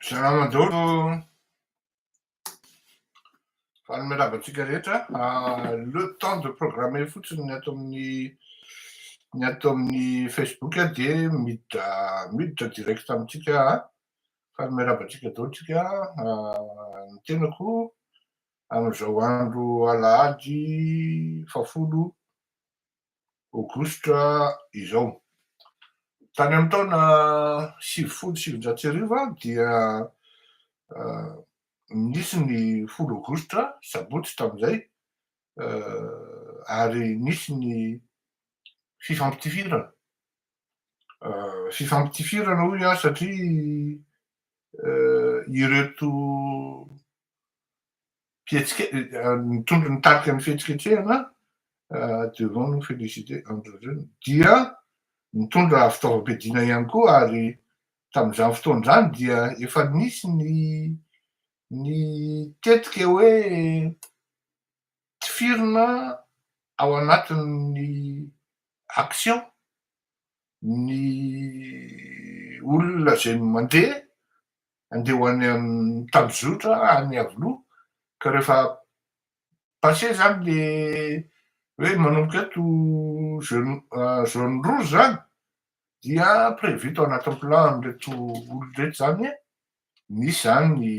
Salama daholo, faly miarahaba antsika rehetra. Le temps de programmer fotsiny ny ato amin'ny ny ato amin'ny Facebook dia miditra miditra direct amintsika. Faly miarahaba antsika daholo tsika. Ny tenako amin'izao andro alahady fahafolo aogositra izao. Tany amin'ny taona 1990 dia nisy ny 10 aogositra, sabotsy tamin'izay, ary nisy ny fifampitifirana. Fifampitifirana hoy aho satria ireto mpihetsike, nitondra nitarika ny fihetsiketsehana devons nous féliciter Andry Rajoelina dia nitondra fitaovam-piadiana ihany koa, ary tamin'izany fotoana izany dia efa nisy ny ny tetika hoe tifirina ao anatin'ny action ny olona izay mandeha andeha ho any amin'ny tambazotra any Iavoloha, ka rehefa passé zany le hoe manomboka eto zone zone rouge zany dia prévu tao anatin'ny plan an'ireto olona ireto zany, nisy zany ny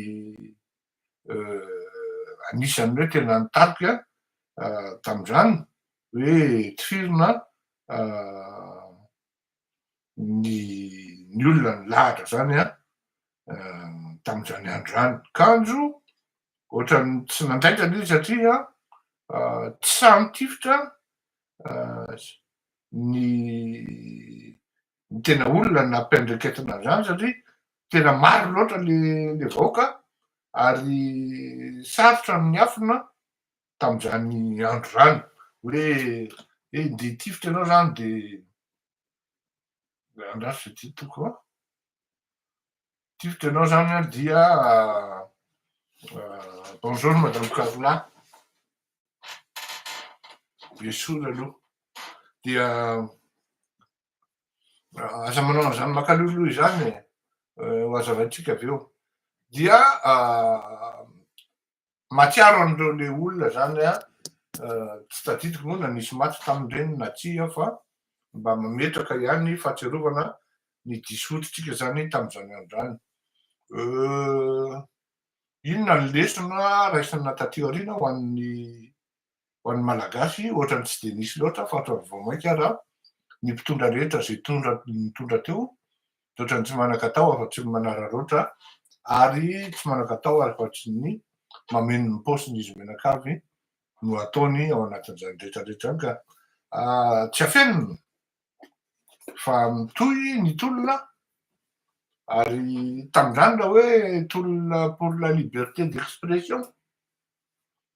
anisan'ny hoe tena nitarika tamin'izany hoe tifirina ny ny olona nilahatra zany an tamin'izany andro izany. Kanjo ohatran'ny tsy nandaitra ilay izy satria tsy sahy nitifitra ny ny tena olona nampiandraiketina an'izany satria tena maro loatra le le vahoaka ary sarotra ny niafina tamin'izany andro izany hoe hoe ndeha hitifitra ianao zany de andraso ity toko a, tifitra ianao zany an dia bonjour madame Carla, esory aloha, dia aza manao an'izany makaloloha izany e, ho hazavaintsika avy eo, dia Mahatsiaro an'ireo le olona zany an, tsy tadidiko moa na nisy maty tamin'ireny na tsia fa mba mametraka ihany fahatsiarovana ny diso fototsika zany tamin'izany andro izany. Inona ny lesona raisina taty aoriana ho an'ny ho an'ny Malagasy, ohatran'ny tsy dia nisy loatra fa ohatran'ny vao mainka ara ny mpitondra rehetra izay tondra nitondra teo dia ohatran'ny tsy manan-katao afa-tsy ny manararaotra ary tsy manan-katao afa-tsy ny mameno ny paosiny izy mianakavy no ataony ao anatin'izany rehetra rehetra izany ka tsy afenina fa mitohy ny tolona ary tamin'izany raha hoe tolona pour la liberté d'expression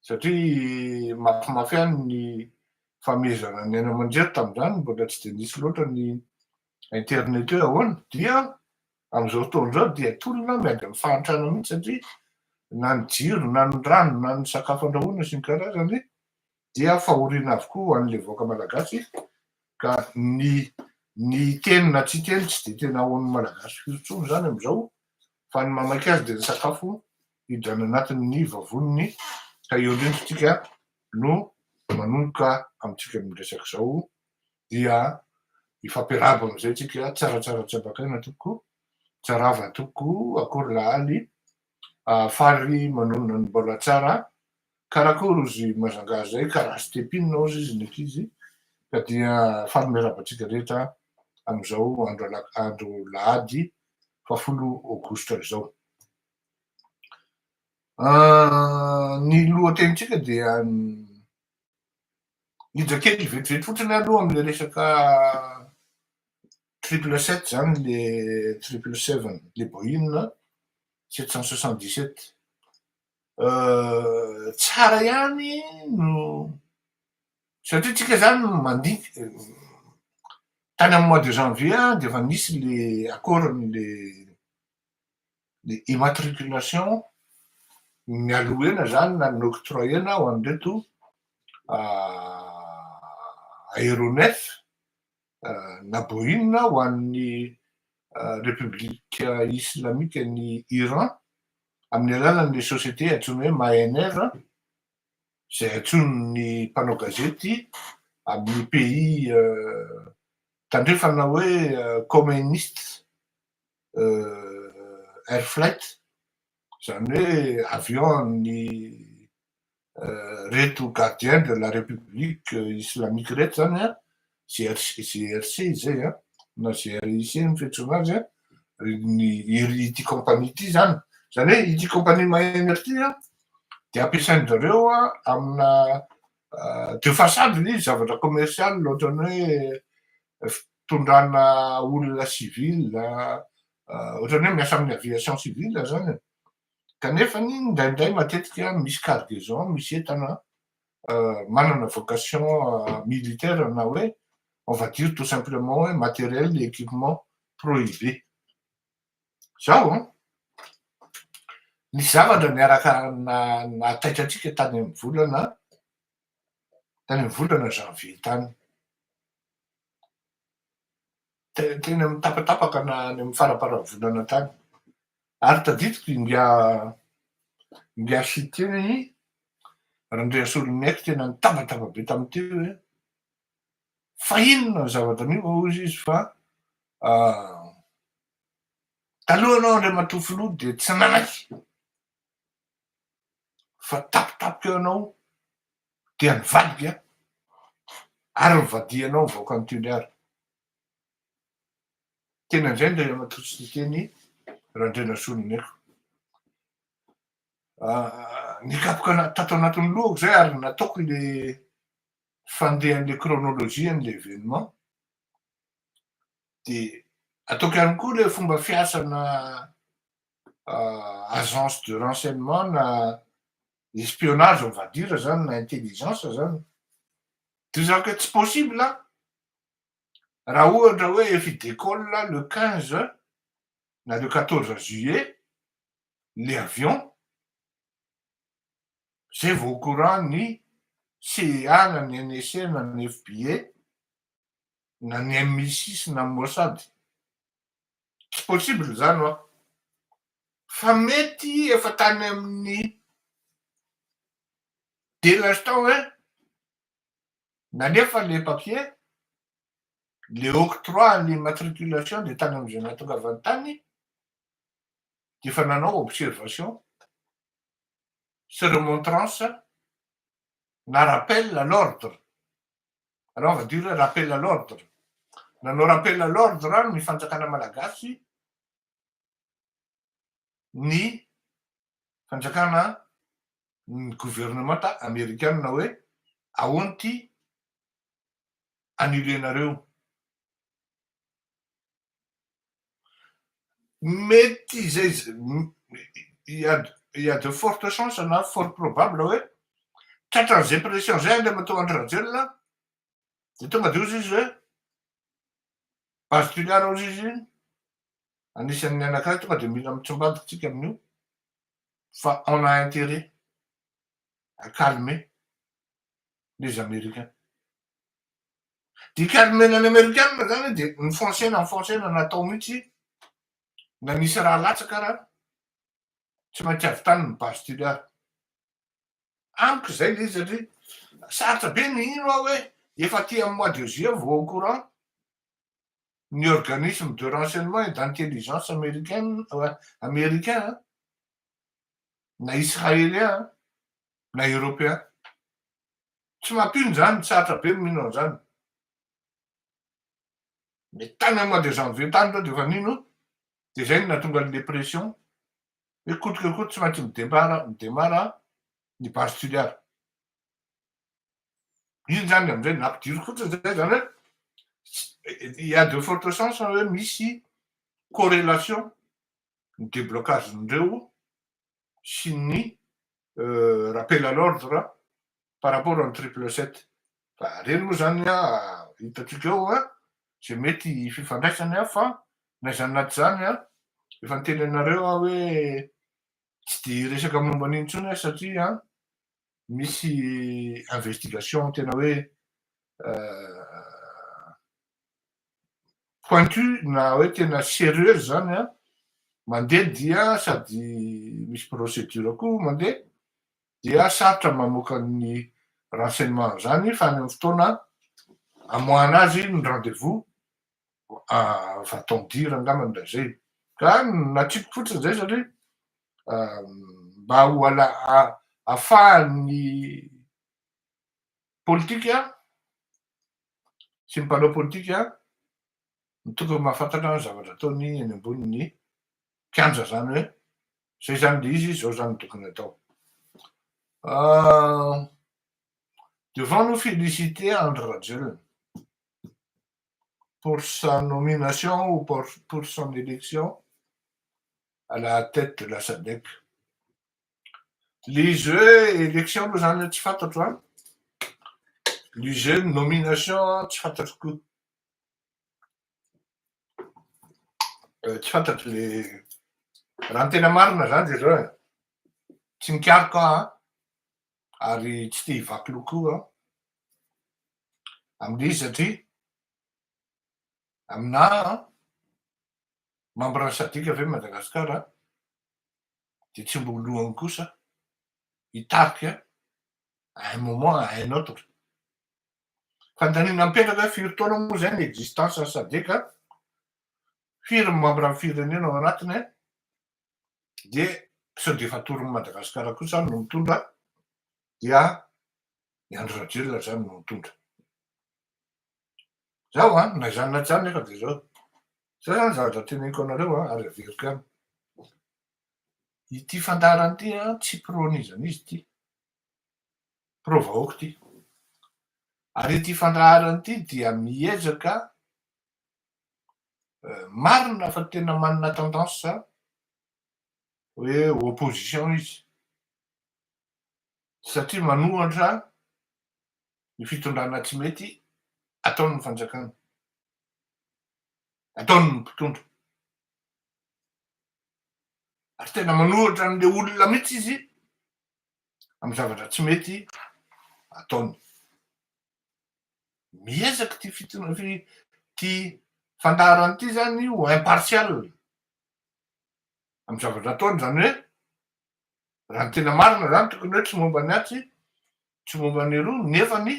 satria mafimafy ihany ny famehezana ny haino aman-jery tamin'izany, mbola tsy dia nisy loatra ny internet hoe ahoana, dia amin'izao fotoana izao dia tolona miady amin'ny fahantrana mihitsy satria na ny jiro na ny rano na ny sakafo andrahoina sy ny karazany dia fahoriana avokoa ho an'ilay vahoaka malagasy ka ny ny hiteny na tsy hiteny tsy dia tena ahoan'ny malagasy firy intsony izany amin'izao fa ny mamaky azy dia ny sakafo hidrana anatin'ny vavoniny ka eo indrindra isika no manomboka amintsika miresaka izao dia hifampiarahaba amin'izay tsika, tsaratsara tsy ambakaina tompoko, tsarava tompoko, akory lahaly, faly manonona ny mbola tsara, karakory ozy mazanga zay, karaha stepine ozy izy ny ankizy, ka dia faly miarahaba antsika rehetra amin'izao andro andro lahady fahafolo aogositra izao. Ny lohatenintsika dia hiditra kely vetivety fotsiny aloha am'le resaka 777 zany, le 777, le Boeing 777. Tsara ihany no satria tsika zany mandinika tany amy mois de janvier de efa nisy le accord le le immatriculation nialoha zany na noctroyena ho an'ireto aéronef na Boeing ho an'ny République Islamique ny Iran amin'ny alalan'le société antsoina hoe Mahan Air, zay antson'ny mpanao gazety amin'ny pays tandrefana hoe communiste air flight, zany hoe avion ny reto gardien de la République islamique reto zany a, GRC, GRC zay a, na GRIC ny fiantsoana azy a. Ny ity compagnie ty zany, zany hoe ity compagnie Mahan Air ty a, de ampiasain-dreo a amina de façade izy, zavatra commercial ohatrany hoe fitondrana olona civil, ohatrany hoe miasa amin'ny aviation civile zany e, kanefany indraindray matetika misy cargaison, misy entana manana vocation militaire, na hoe on va dire tout simplement hoe matériel, équipement prohibé. Zao an, nisy zavatra niaraka na nataitra atsika tany amy volana janvier tany, teny amy tapatapaka na any amy faraparany volana tany, ary tadidiko inga Siteny Randriasoloniaiko tena nitabataba be tamity hoe fa inona ny zavatra an'io ozy izy, fa taloha anao andriamatoa filoha de tsy nanaiky, fa tapitapika eo anao dia nivadika ary nivadianao mivoaka ny Toliara. Tena indray ndriamatoa Siteny Randrianasoloniaiko nikapoka tato anatin'ny lohako zay, ary nataoko le fandehan'le chronologie an'le événement, de ataoko ihany koa le fomba fiasana agence de renseignement na espionnage, on va dire zany, na intelligence zany. De zako hoe tsy possible raha ohatra hoe efa décolle le 15 na le 14 juillet le avion, zay vao au courant ny CIA na ny NSA na ny FBI na ny MI6 na Mossad. Tsy possible zany oa, fa mety efa tany amin'ny dès l'instant hoe nalefa le papier, le octroi, l'immatriculation, de tany am'izay nahatongavany tany de efa nanao observation sy remontrance na rappel à l'ordre, alors on va dire rappel à l'ordre, nanao rappel à l'ordre ny fanjakana malagasy, ny fanjakana, ny gouvernementa amerikana, hoe ahoany ty annulenareo. Mety zay, il y a de fortes chances na fort probable hoe tratran'izay pression zay andriamatoa Andry Rajoelina, de tonga de ozy izy hoe base Toliara ozy izy anisan'ny anankiray tonga de mila mitsimbadika tsika amin'io, fa on a intérêt à calmer les Américains. De calmena ny Amerikana zany, de nifoncena nifoncena natao mihitsy, na nisy raha latsaka raha tsy maintsy avy tany ny base Toliara. Amiko zay le izy, satria sarotra be ny ino aho hoe efa ty amy mois de juillet vao au courant ny organisme de renseignement et d'intelligence américaine, américain na israélien na européen. Tsy mampino zany, sarotra be mino an'izany. Mety tany amy mois de janvier tany reo de efa nino, de zay no nahatonga an'le pression hoe kotoka koa tsy maintsy midémarre, midémarre ny base Toliara iny zany. Amizay nampidiriko fotsiny zay zany hoe il y a de fortes chances hoe misy corrélation ny déblocage-ndreo sy ny rappel à l'ordre par rapport amy 777. Fa reny moa zany a hitatsika eo a zay mety fifandraisany a, fa na izany anaty zany a efa niteny anareo aho hoe tsy de resaka momba an'iny intsony a, satria misy investigation tena hoe. pointu na hoe tena sérieuse zany a mandeha, dia sady misy procédure koa mandeha, dia sarotra mamoaka ny renseignement zany. Fa any amy fotoana amoahana azy ny rendez-vous, va-t-on dire angambany ndra zay ka natsipiko fotsiny zay, satria mba ho ala ahafahany politika sy ny mpanao politika ny tokony mahafantatra ny zavatra ataony eny amboniny kianja zany, hoe zay zany le izy zao zany ny tokony atao. Devons-nous féliciter Andry Rajoelina pour sa nomination ou pour son élection à la tête de la SADC? Le izy hoe élection aloha zany tsy fantatro a, le izy hoe nomination tsy fantatro koa, tsy fantatro le raha ny tena marina zany. De zao e, tsy nikaroka aho a, ary tsy te hivaky loha koa amle izy, satria aminahy membre ny SADC ve Madagasikara de tsy mbo lohany kosa hitarika à un moment à un autre. Fanontaniana mipetraka hoe firy taona moa zay ny existence ny SADC, firy ny membre amy firenena ao anatiny a, de sao de efa toron'ny Madagasikara kosa no mitondra, dia ny Andry Rajoelina zany no mitondra zao a. Na izany na tsy zany nefa de zao zay zany zavatra teneniko anareo a, ary averiko ihany ity fandaharany ity a, tsy pro n'izan'izy ty, pro vahoaka ty, ary ity fandaharany ity dia miezaka marina fa tena manana tendance hoe opposition izy, satria manohatra ny fitondrana tsy mety ataon'ny fanjakana, ataon'ny mpitondra, ary tena manohatra an'le olona mihitsy izy amy zavatra tsy mety ataony. Miezaky ty fitona fi ty fandaharany ity zany ho impartial amy zavatra ataony zany, hoe raha ny tena marina zany tokony hoe tsy momba ny atsy, tsy momba ny eroa, nefany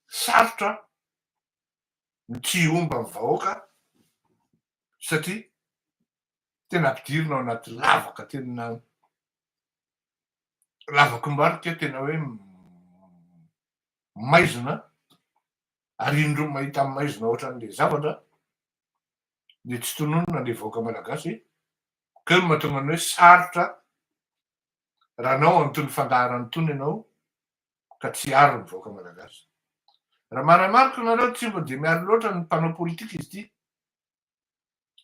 sarotra ny tsy homba ny vahoaka, satria tena ampidirina ao anaty lavaka, tena lavakombarika, tena hoe maizina, ary indroa mahita maizina ohatran'le zavatra le tsy tononona le vahoaka malagasy ka io mahatonga ny hoe sarotra raha anao an'itony fandaharany itony ianao ka tsy hiaro ny vahoaka malagasy. Raha maramariko nareo, tsy mba de miaro loatra ny mpanao politika izy ity,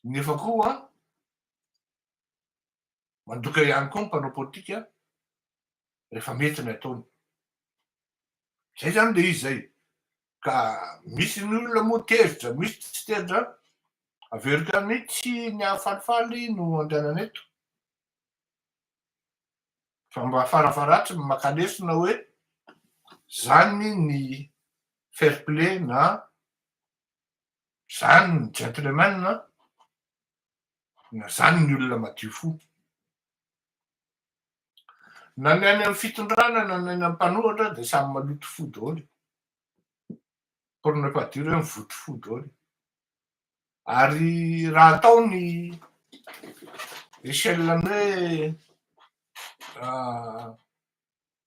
nefa koa mandoka ihany koa ny mpanao politika rehefa mety ny ataony. Zay zany le izy zay. Ka misy ny olona moa tezitra, misy tsy tezitra, averiko ihany, tsy ny ahafalifaly no andehanana eto, fa mba farafaharatsy maka lesona hoe zany ny fair play na zany ny gentleman na zany ny olona madio fo. Na ny any amy fitondrana na ny any amy mpanohatra de samy maloto fo daholy, pour ne pas dire hoe mivoto fo daholy. Ary raha atao ny échelle ny hoe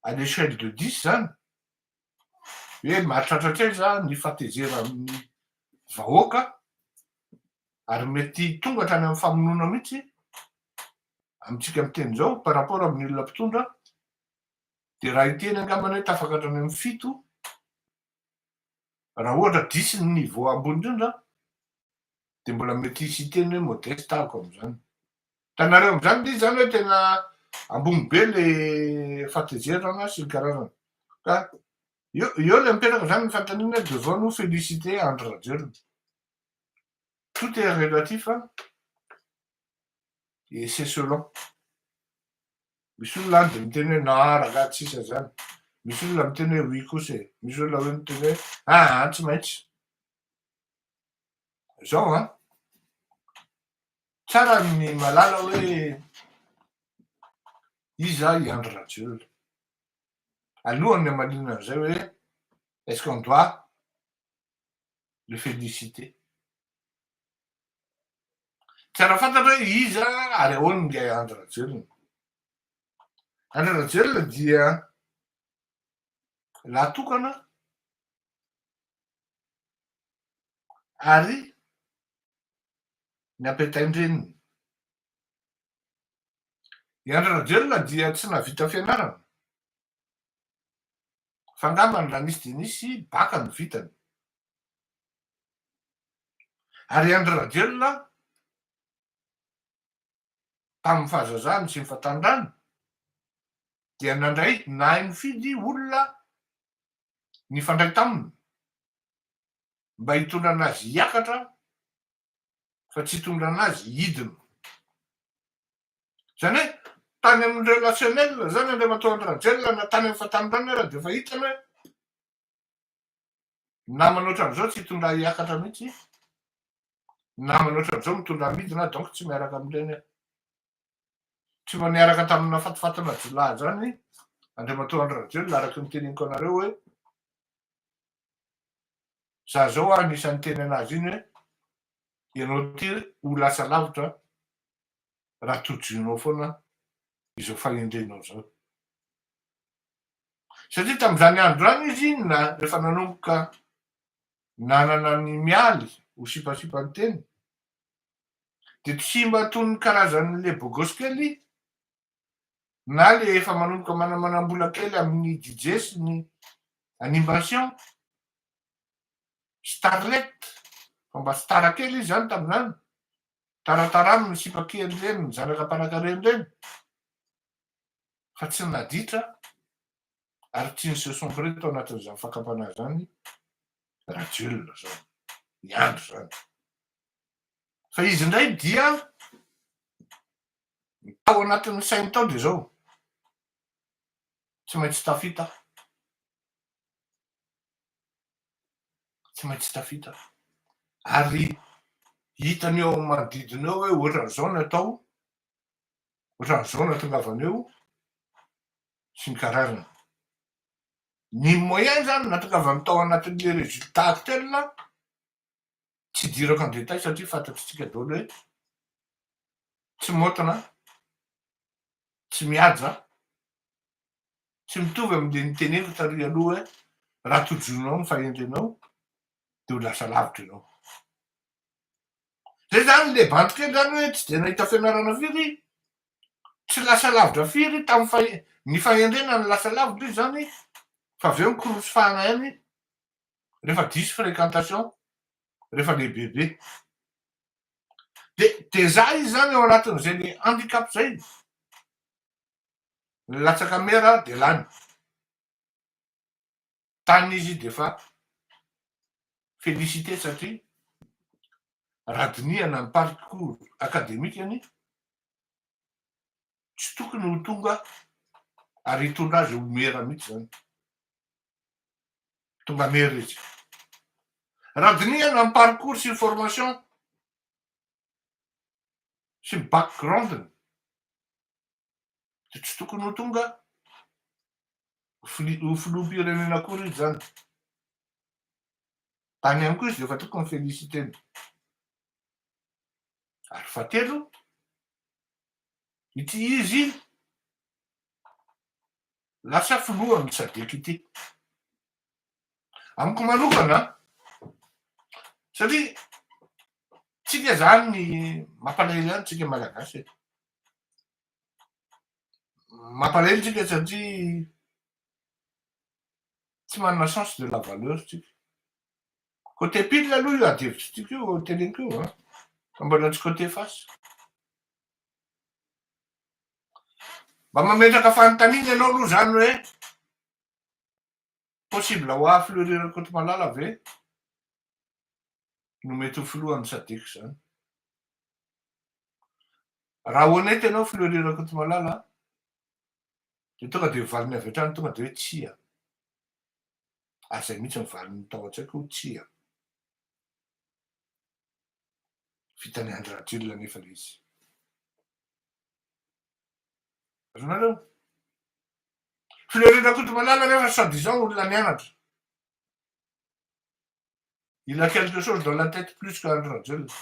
à l'échelle de 10 zany hoe mahatratratra ny fahatezera amin'ny vahoaka ary mety tonga hatrany amy famonoana mihitsy amitsika miteny zao par rapport amin'ny olona mpitondra, de raha iteny angambany hoe tafakatra any amy 7, raha ohatra 10 ny niveau ambony indrindra, de mbola mety hisy hiteny hoe modeste ahako am'izany tanareo am'izany le izy zany, hoe tena ambony be le fahatezerana sy ny karazany. Ka eo eo le mipetraka zany ny fanontaniana hoe devons-nous féliciter Andry Rajoelina? Tout est relatif et c'est selon. Misy olona any de miteny hoe na rangahy tsisy zany, misy olona miteny hoe oui kosa e, misy olona hoe miteny hoe aa tsy maintsy. Zao an, tsara ny mahalala hoe iza i Andry Rajoelina. Alohan'ny hamaliana an'izay hoe est-ce qu'on doit le féliciter? Tsara fantatra hoe iza ary ahoana ingahy Andry Rajoelina. Andry Rajoelina dia lahy tokana ary ny ampiantain-dreniny. I Andry Rajoelina dia tsy nahavita fianarana, fa angambany raha nisy dia nisy baka no vitany. Ary i Andry Rajoelina tamin'ny fahazazany sy ny fahatanjany dia nandray nahay nifidy olona nifandray taminy mba hitondrana azy hiakatra fa tsy hitondrana azy hidina. Izany hoe tany amin'ny relationnel izany Andriamatoa Andry Rajoelina na tany amin'ny fahatanorana ary dia efa hitany hoe namana ohatran'izao tsy hitondra hiakatra mihitsy, namana ohatran'izao mitondra midina donc tsy miaraka amin'ireny aho. Tsy mba niaraka tamina fatifatina jiolahy izany Andriamatoa Andry Rajoelina araka ny teneniko anareo hoe za zao aho anisan'ny niteny anazy iny hoe ianao ity ho lasa lavitra raha tojoinao foana izao fahendrenao izao. Satria tamin'izany andro izany izy na rehefa nanomboka nanana ny mialy ho sipasipa ny teny dia tsy mba toy ny karazan'le bogosy kely na le efa manomboka manamanam-bola kely amin'ny DJ sy ny animation starlet fa mba star kely izy zany tamin'izany taratarano ny sipa kely ireny ny zanaka mpanankarena ireny fa tsy naditra ary tsy ni-se sombrer tao anatin'izany fakam-panahy zany Rajoelina zany i Andry zany fa izy indray dia Ny tao anatin'ny sainy tao dia izao, tsy maintsy tafita aho. Tsy maintsy tafita aho. Ary hitany eo amin'ny manodidina eo hoe ohatran'izao ny atao, ohatran'izao no atongavana eo, sy ny karazany. Ny moyen zany natongavany tao anatin'ilay résultat actuel, tsy idirako en détail satria fantatr'tsika daholo hoe tsy maotina, tsy mihaja, tsy mitovy amin'le niteneniko tary aloha hoe raha tojoinao ny fahendrenao de ho lasa lavitra ianao. Zay zany le bandy kely zany hoe tsy de nahita fianarana firy, tsy lasa lavitra firy tamin'ny fahe- ny fahendrena no lasa lavitra izy zany fa avy eo nikorosy fahana ihany rehefa diso fréquentation, rehefa lehibebe. De déjà izy zany ao anatin'izay le handicap zay, nilatsaka mera de lany. Tany izy de efa félicité satria raha dinihana ny parcours académique-ny, tsy tokony ho tonga ary hitondra azy ho mera mihitsy zany. Tonga mera izy. Raha dinihana ny parcours sy ny formation sy ny background-ny, dia tsy tokony ho tonga ho filoham-pirenena akory izy zany. Tany ihany koa izy dia efa tokony féliciter-na. Ary fahatelo, ity izy lasa filohan'ny SADC ity. Amiko manokana, satria tsika zany mampalahelo ihany tsika malagasy e. Mampalahelo tsika satria tsy manana sens de la valeur tsika. Côté pile aloha io ady hevitry io teneniko io an, fa mbola tsy côté face. Mba mametraka fanontaniana ianao aloha zany hoe possible ho ahy Fleury Rakotomalala ve no mety ho filohan'ny SADC zany? Raha honnête ianao Fleury Rakotomalala de tonga de valiny avy hatrany tonga de hoe tsia. Ary zay mihitsy ny valiny tao an-tsaiko tsia. Vitan'i Andry Rajoelina anefa ilay izy. Azonareo? Fleury Rakotomalala anefa soi disant olona nianatra. Il a quelque chose dans la tête plus que Andry Rajoelina.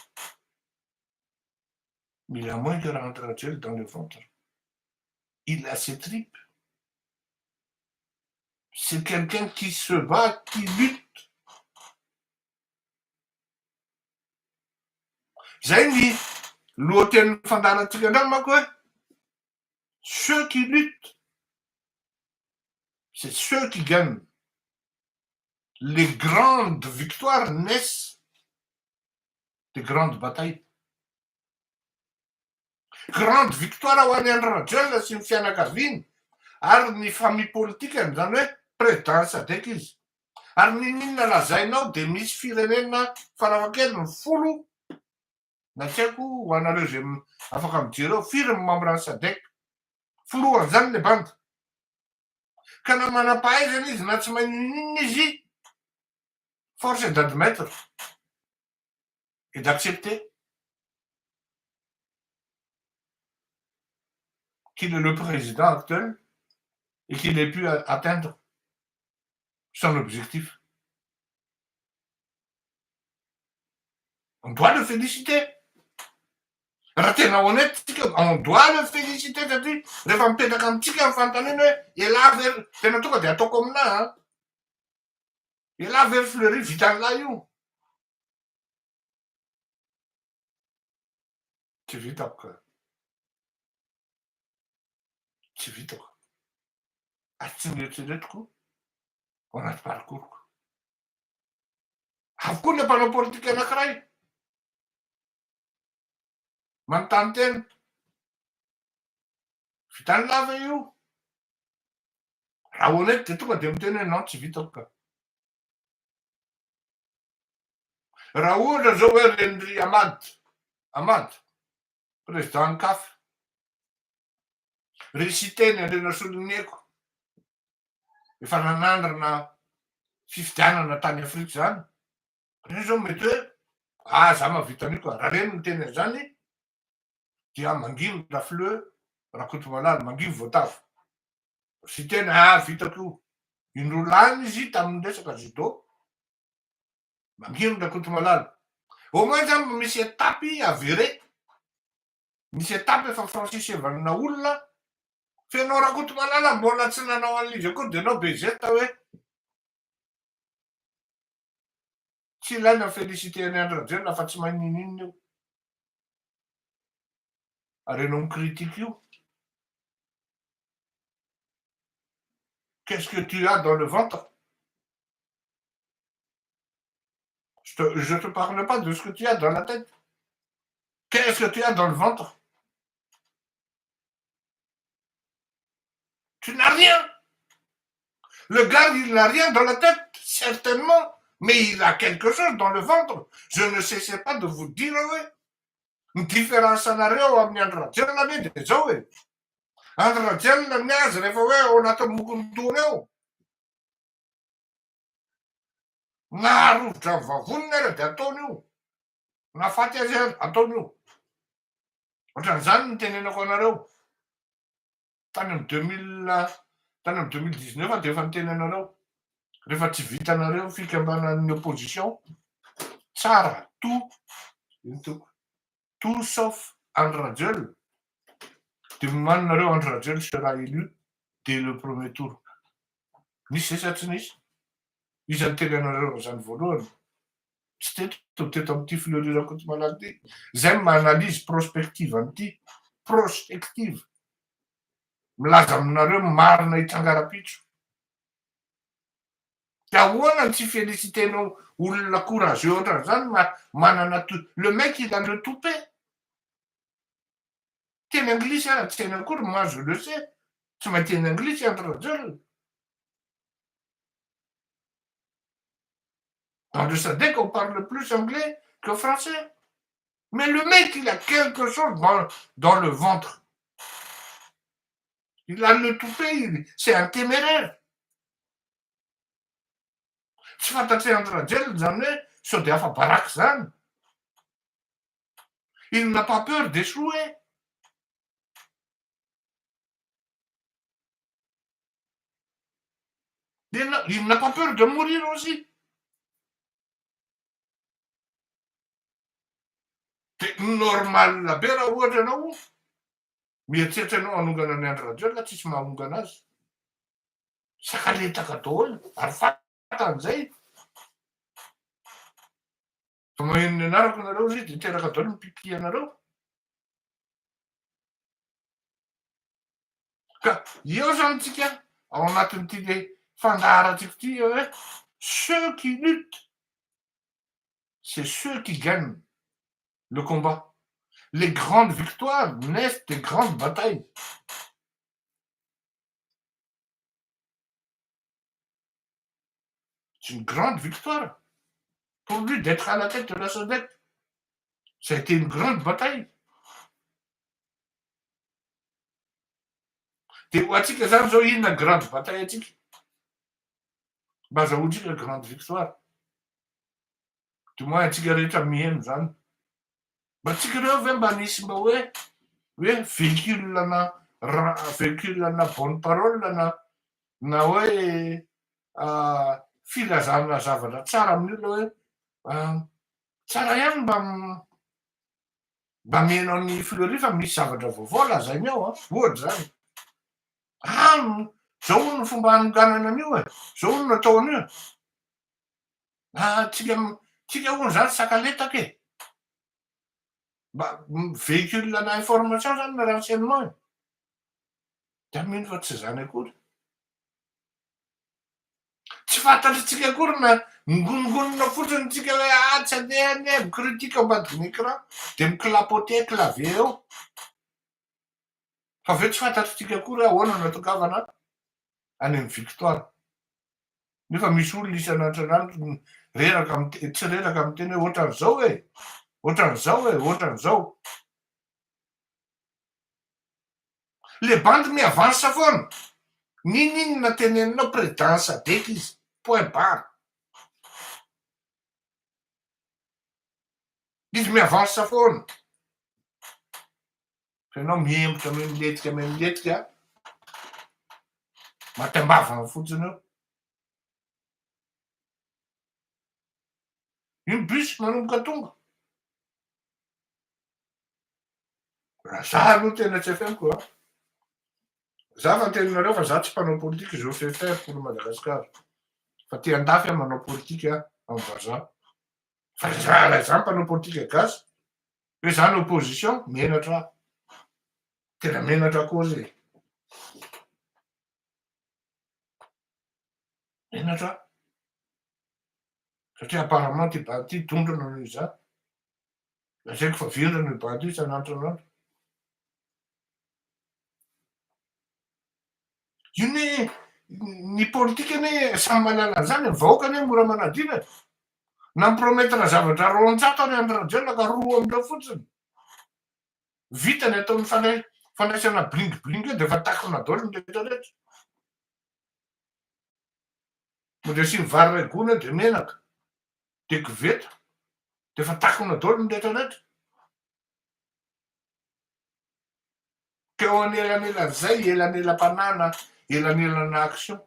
Mais il a moins que Andry Rajoelina dans le ventre. Il a ses tripes. C'est quelqu'un qui se bat, qui lutte. Zay ny lohatenin'ny fandaharantsika androany manko hoe ceux qui luttent, c'est ceux qui gagnent. Les grandes victoires naissent des grandes batailles. Grande victoire ho an'i Andry Rajoelina sy ny fianakaviany ary ny famille politikany, izany hoe président Sadec izy. Ary n'inon'inona lazainao dia misy firenena farafahakeliny folo na tsy haiko ho anareo izay afaka mijery eo firy ny membre ny Sadec. Filohan'izany le bandy. Ka na manam-pahaizana izy na tsy mahay n'inon'inona izy, force est d'admettre et d'accepter qu'il est le président actuel et qu'il ait pu atteindre son objectif. On doit le féliciter. Raha tena honnête tsika, on doit le féliciter satria rehefa mipetraka amintsika ny fanontaniana hoe elah ve, tena tonga dia ataoko aminah an, elah ve ry Fleury vitan'lah io? Tsy vitako ka. Tsy vitako. Ary tsy noeritreretiko ao anaty parcours-ko. Avy koa ny mpanao politika anankiray manontany tena, vitan'ny lava io? Raha honnête dia tonga dia miteny hoe non tsy vitako ka. Raha ohatra zao hoe ren'i Ahmad, Ahmad, président ny CAF, ry Siteny Andrianasoloniaiko, efa nanandrana fifidianana tany Afrika zany, reny zao mety hoe ah za mahavita an'io ka, raha reny miteny an'izany dia manginy Rafleu Rakotomalala, manginy voatavo. Siteny ah vitako io, indroa lany izy tamin'ny resaka judo, Manginy Rakotomalala. Au moins zany mba misy étape avéré. Misy étape efa franchissevana olona. Fa ianao Rakotomalala mbola tsy nanao an'ilay izy akory dia ianao be geste hoe tsy ilaina ny féliciter an'i Andry Rajoelina fa tsy mahay n'inon'inona io. Ary ianao mi-critique io. Qu'est-ce que tu as dans le ventre? Je te parle pas de ce que tu as dans la tête. Qu'est-ce que tu as dans le ventre? Tu n'as rien. Le gars, il n'a rien dans la tête, certainement, mais il a quelque chose dans le ventre. Je ne cessais pas de vous dire hoe ny différence anareo amin'ny Andry Rajoelina anie dia zao e. Andry Rajoelina ny azy rehefa hoe ao anatin'ny mokontohony ao. Na harovitra ny vavoniny ara dia ataony io. Na faty azy ara ataony io. Ohatran'izany no tenenako anareo. Tany amin'ny 2000 tany amin'ny 2019 aho dia efa niteny anareo. Rehefa tsy vitanareo ny fikambanan'ny opposition, tsara tout, ino toko, tout sauf Andry Rajoelina, dia miomàna nareo Andry Rajoelina sera élu dès le premier tour. Nisy ve sa tsy nisy? Iza niteny anareo an'izany voalohany? Tsy teto, teto amin'ity Fleury Rakotomalala ity. Izay no maha-analyse prospective an'ity. Prospective. Milaza aminareo ny marina hitranga rahampitso. Dia ahoana no tsy féliciter-nao olona courageux ohatran'izany manana le mec il a le toupet. Teny anglisy ara tsy hainy akory, moi je le sais, tsy mahay teny anglisy Andry Rajoelina. Dans le SADC on parle plus anglais que français. Mais le mec il a quelque chose dans, dans le ventre. Il a le toupet, c'est un téméraire. Tsy fantatr'i Andry Rajoelina izany hoe sao dia afa-baraka izany. Il n'a pas peur d'échouer. Il n'a pas peur de mourir aussi. De normal be raha ohatra ianao mieritreritra ianao hanongana an'i Andry Rajoelina tsisy mahongana azy. Sakaletaka daholo ary fantany izay. Vao maheno ny anarako nareo ry de teraka daholo ny pipi anareo. Ka eo zany tsika ao anatin'ity le fandaharantsika ity hoe ceux qui luttent c'est ceux qui gagnent le combat. Les grandes victoires naissent des grandes batailles. C'est une grande victoire pour lui d'être à la tête de la SADC. Ça a été une grande bataille. Dia ho antsika zany zao inona grande bataille antsika? Mba azahoantsika grande victoire. Du moins antsika rehetra miheno zany. Mba tsika ireo ve mba nisy mba hoe hoe véhicule na véhicule na bonne parole na na hoe filazana zavatra tsara amin'ny olona hoe tsara ihany mba mba miheno an'i Fleury fa misy zavatra vaovao lazainy ao an, ohatra zany. Ah, zao hono ny fomba hanonganana an'io e, zao hono no atao an'io e. Ah, tsika tsika hono zany sakaletaka e. Mba véhicule na information zany na renseignement e. Dia mino fa tsy zany akory. Tsy fantatritsika akory na mingonongonona fotsiny tsika hoe ah tsy andeha anie, mi-critique ambadiky ny écran, dia mi-clapoter clavier eo. Fa avy eo tsy fantatritsika akory hoe ahoana no atongavana any amin'ny victoire. Nefa misy olona isan'andro isan'andro reraka mite- tsy reraka miteny hoe ohatran'izao e, ohatran'izao e, ohatran'izao. Le bandy mi-avance foana. N'inon'inona teneninao président sadec izy, point barre. Izy mi-avance foana. Fa ianao mihemotra miha-milentika miha-milentika, maty am-bavany fotsiny eo. Io ny bus manomboka tonga. Raha za aloha tena tsy afeniko a. Za fa teninareo fa za tsy mpanao politika, je fais faire pour Madagascar. Fa aty andafy aho manao politika amin'ny vazaha. Fa za raha za mpanao politika gasy, hoe za ny opposition, menatra aho. Tena menatra koa ry e. Menatra aho. Satria apparemment ty bandy ty dondrona noho izaho. Lazaiko fa vendrana io bandy io isan'andro isan'andro. Io ne ny politika anie samy mahalala an'izany e, ny vahoaka anie mora manadino e. Na mi-promettre zavatra 200 ary Andry Rajoelina ka roa amin'ireo fotsiny. Vita ny ataon'ny fandraisana bling bling eo dia efa takona daholo ny rehetra rehetra. Mody asiany vary iray gony eo dia menaka. Dia koveta. Dia efa takona daholo ny rehetra rehetra. Teo anelanelan'izay, elanelam-panana, elanelana action.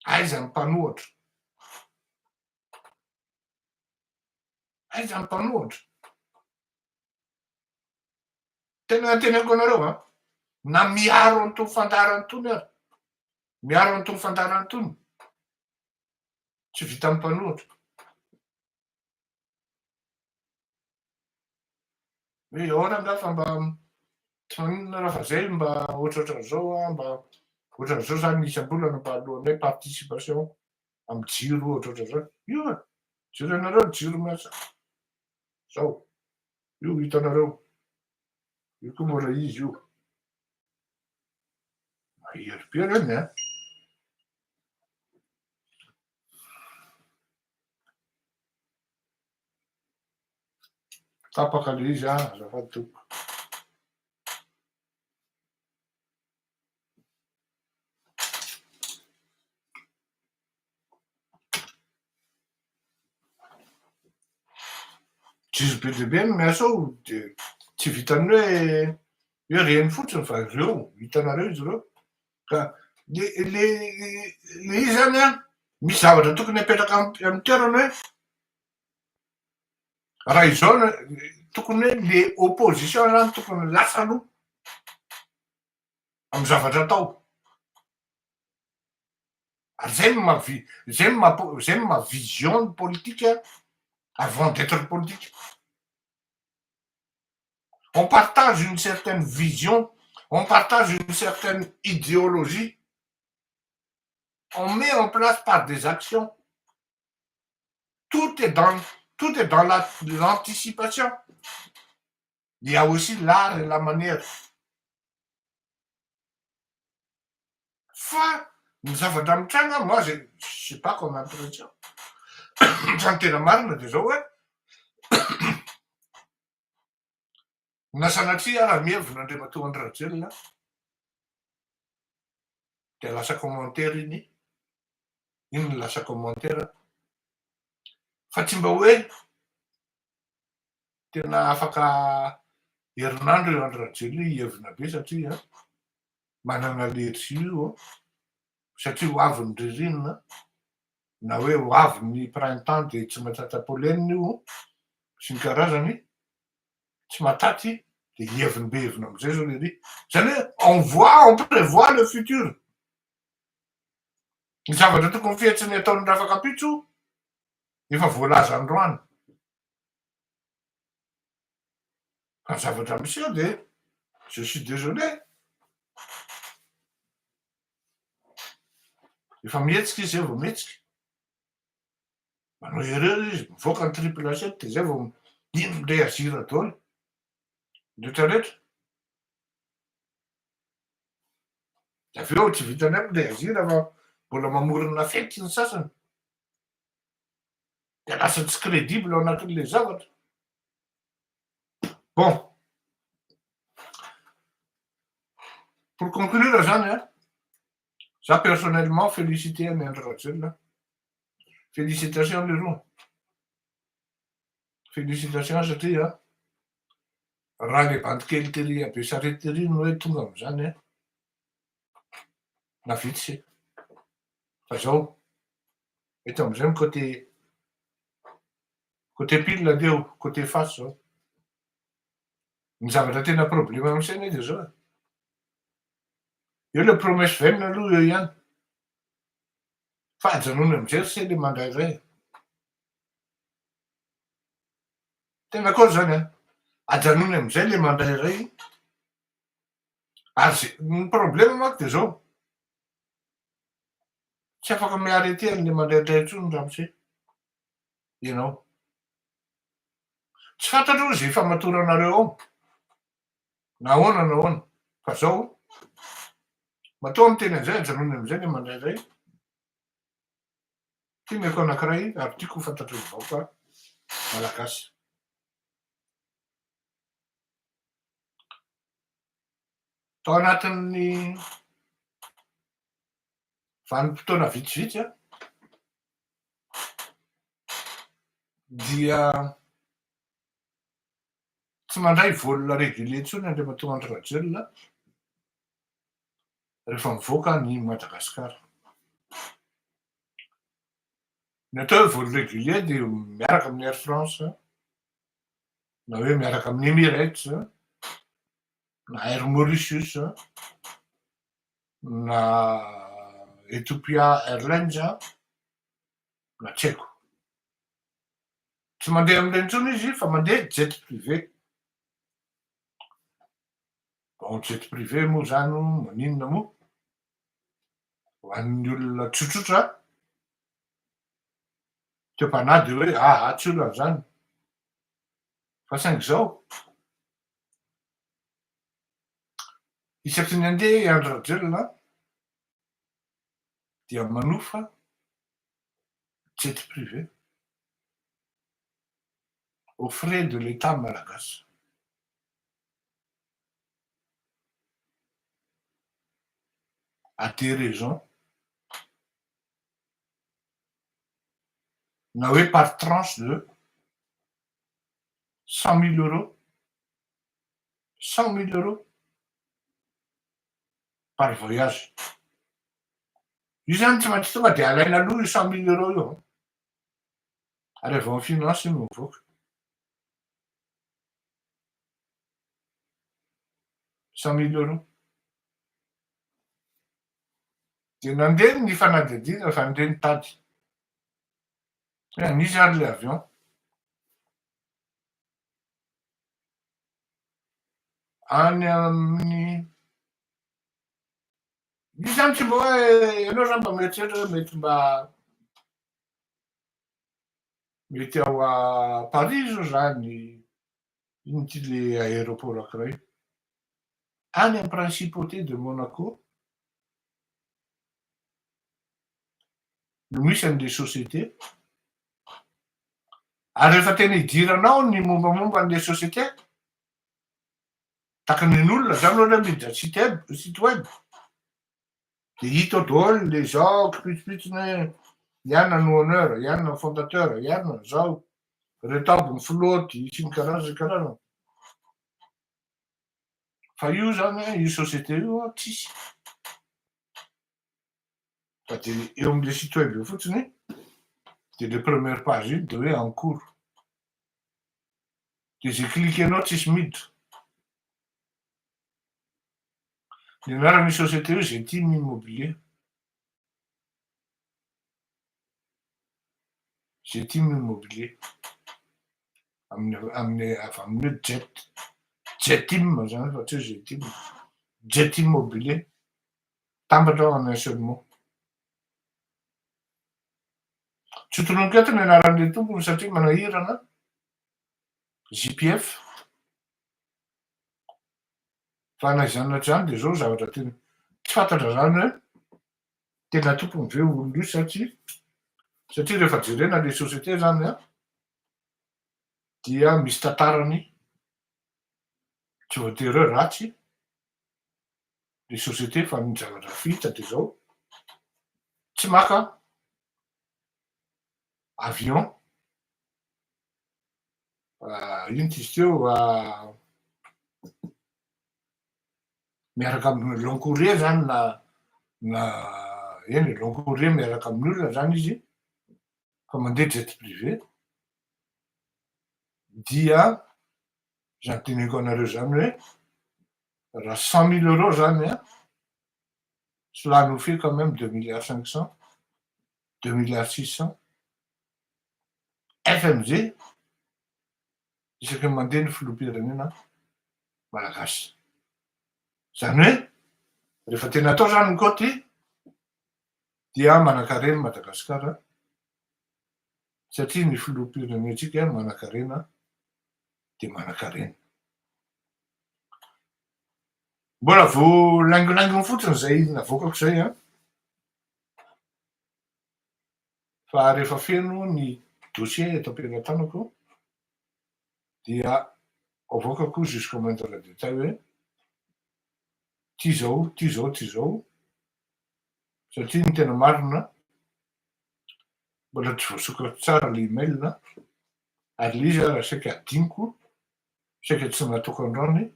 Aiza ny mpanohatra? Aiza ny mpanohatra? Tena teneniko anareo an, na miaro an'itony fandaharana itony ary, miaro an'itony fandaharana itony, tsy vitan'ny mpanohatra. Hoe ahoana angaha fa mba tsy maninona raha fa zay mba ohatrohatran'izao an, mba ohatran'izao zany ny isam-bolana mba alohanay participation amin'ny jiro ohatrohatran'izao. Io e, jerenareo ny jiro miasa. Zao, io hitanareo. Io koa mbola izy io. Mahery be reny an. Tapaka le izy an, azafady tompoko. Jiro be dia be no miasa ao de tsy vitan'ny hoe hoe reny fotsiny fa ireo hitanareo izy ireo ka le le le izy zany an misy zavatra tokony apetraka amin'ny toerana hoe raha izao no tokony hoe le opposition zany tokony lasa aloha amin'ny zavatra atao. Ary zay no maha vi- zay no maha po- zay no maha vision ny politika avant d'etre politique. On partage une certaine vision, on partage une certaine idéologie, on met en place par des actions. Tout est dans tout est dans la l'anticipation. Il y a aussi l'art et la manière. Fa ny zavatra mitranga, moi je sais pas comme impression, fa ny tena marina de zao hoe, na sanatria ara mihevina Andriamatoa Andry Rajoelina dia lasa commentaire iny, iny no lasa commentaire, fa tsy mba hoe tena afaka herinandro io Andry Rajoelina io hihevina be satria manana allergie io satria ho avy ny ririnina na hoe ho avy ny printemps dia tsy mahatratra pollen io sy ny karazany, tsy mahataty dia hiheviny be hevina amizay zao lery. Zany hoe on voit, on prévoit le futur. Ny zavatra tokony fihetsiny ataon'ny rafakampitso efa voalaza androany. Fa ny zavatra miseho dia je suis désolé, efa mihetsika izy zay vao mihetsika, manao erreur izy, mivoaka ny triple sept dia zay vao iny mi-reagir daholo ny rehetra rehetra. Dia avy eo tsy vitan'ny hoe mi-reagir fa mbola mamorona fety ny sasany. Dia lasa tsy crédible ao anatin'ilay zavatra. Bon. Pour conclure zany an, za personnellement féliciter an'i Andry Rajoelina. Félicitations leroa. Félicitations satria raha le bandy kely tery à Besarety tery no hoe tonga am'zany an, na vitsy fa zao eto am'zay ny côté Côté pile anie io, côté face zao. Ny zavatra tena problème amin'ny saina dia zao e. Eo le promesse vaine aloha eo ihany. Fa ajanony amizay ry se le mandrairay. Tena akory zany an. Ajanony amizay le mandrairay. Ary ze, ny problème manko dia zao. Tsy afaka mi-arrêter an'le mandraindray intsony ramose. Ianao. Tsy fantatro hoe izay famatoranareo ao na ahoana na ahoana fa zao matoa miteny an'izay ajanony amin'izay ny mandraindray ty meko anankiray ary tiako ho fantatry ny vahoaka malagasy. Tao anatin'ny vanim-potoana vitsivitsy an, dia tsy mandray vol régulier intsony Andriamatoa Andry Rajoelina rehefa mivoaka ny Madagasikara. Ny atao hoe vol régulier dia miaraka amin'ny Air France na hoe miaraka amin'ny Emirates na Air Mauritius na Ethiopia Airlines na tsy haiko. Tsy mandeha amin'ireny intsony izy fa mandeha jet privé. Bon, jet privé moa zany maninona moa? Ho an'ny olona tsotsotra, teo-panahy dia hoe aa tsy olana zany. Fa saingy izao, Isaky ny handeha i Andry Rajoelina dia manofa jet privé aux frais de l'Etat malagasy. À des raisons na hoe par tranche de. 100000 euros, 100000 euros par voyage. Io zany tsy maintsy tonga de alaina aloha io 100000 euros io an. Ary avy ao amin'ny finance io no mivoaka. 100000 euros. De nandeha ny fanadihadiana fa nandeha nitady. Hoe an'iza ary le avion? Any amin'ny Io zany tsy mba hoe ianao zany mba mieritreritra hoe mety mba mety ao à Paris zao zany ino ty le aéroport ankiray any am principauté de Monaco no misy an'le société ary rehefa tena idiranao ny mombamomba an'le société Tahaka ny an'olona zany ohatra hoe miditra site web, site web, de hita ao daholo le zao kipitsopitsony hoe ianona no honneur, ianona no fondateur, ianona no zao, reto aby ny flotte sy ny karazany sy ny karazany. Fa io zany io société io an tsisy. Fa de eo amle site web eo fotsiny de le première page iny de hoe en cours. De ze cliquer-nao tsisy miditra. Ny anaran'io société io Zetim Immobilier. Zetim Immobilier. Amin'ny amin'ny avy amin'ny hoe jet. Jetim zany fa tsy hoe Zetim. Jet Immobilier. Mitambatra ao en un seul mot. Tsy tononiko eto ny anaran'ilay tompony satria manahirana, JPF, fa na izany na tsy izany dia izao zavatra tena tsy fantatra izany hoe tena tompony ve io olona io sa tsia, satria rehefa jerena ilay société izany an, dia misy tantarany tsy voatery hoe ratsy le société fa ny zavatra vita de zao, tsy maka avion, ino ty izy teo, miaraka amin'ny long courrier zany na na eny e long courrier miaraka amin'ny olona zany izy fa mandeha jet privé dia zany teneniko anareo zany hoe raha 100000 euros zany an, cela nous fait quand même 2 milliards 500, 2 milliards 600 FMG isaky ny mandeha ny filoham-pirenena malagasy. Zany hoe rehefa tena atao zany ny kaoty dia manankarena Madagasikara satria ny filoham-pirenentsika manankarena dia manankarena. Mbola vao laingolaingony fotsiny izay navoakako izay an, fa rehefa feno ny dossier eto am-pelatanako dia avoakako jusqu'au moindre détail hoe ty izao, ty izao, ty izao, satria ny tena marina mbola tsy voasokatra tsara le email ary le izy ara saika adinoko saika tsy nataoko androany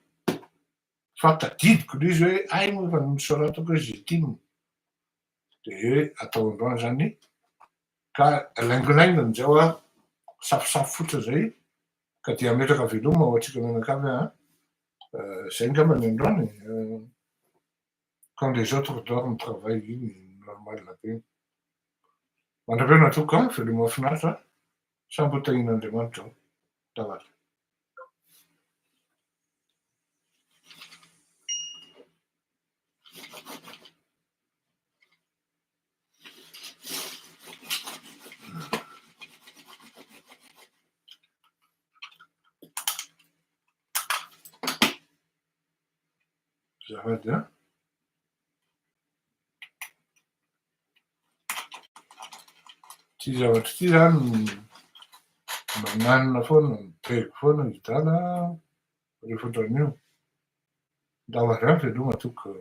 fa tadidiko le izy hoe hay moa efa nosoratako hoe Zitime de hoe atao androany zany ka laingolaingony zao a safosafo fotsiny zay ka dia ametraka veloma ho antsika mianakavy a zay angamba ny androany quand les autres dorment travail iny normal be mandra-pihaona tompoko a veloma mahafinaritra Samby ho tahian'Andriamanitra ao. Tavara. Azafady an. Ity zavatra ity zany mananina foana, mibaiko foana i Dada rehefa ohatran'io. Ndao avy any veloma tompoko.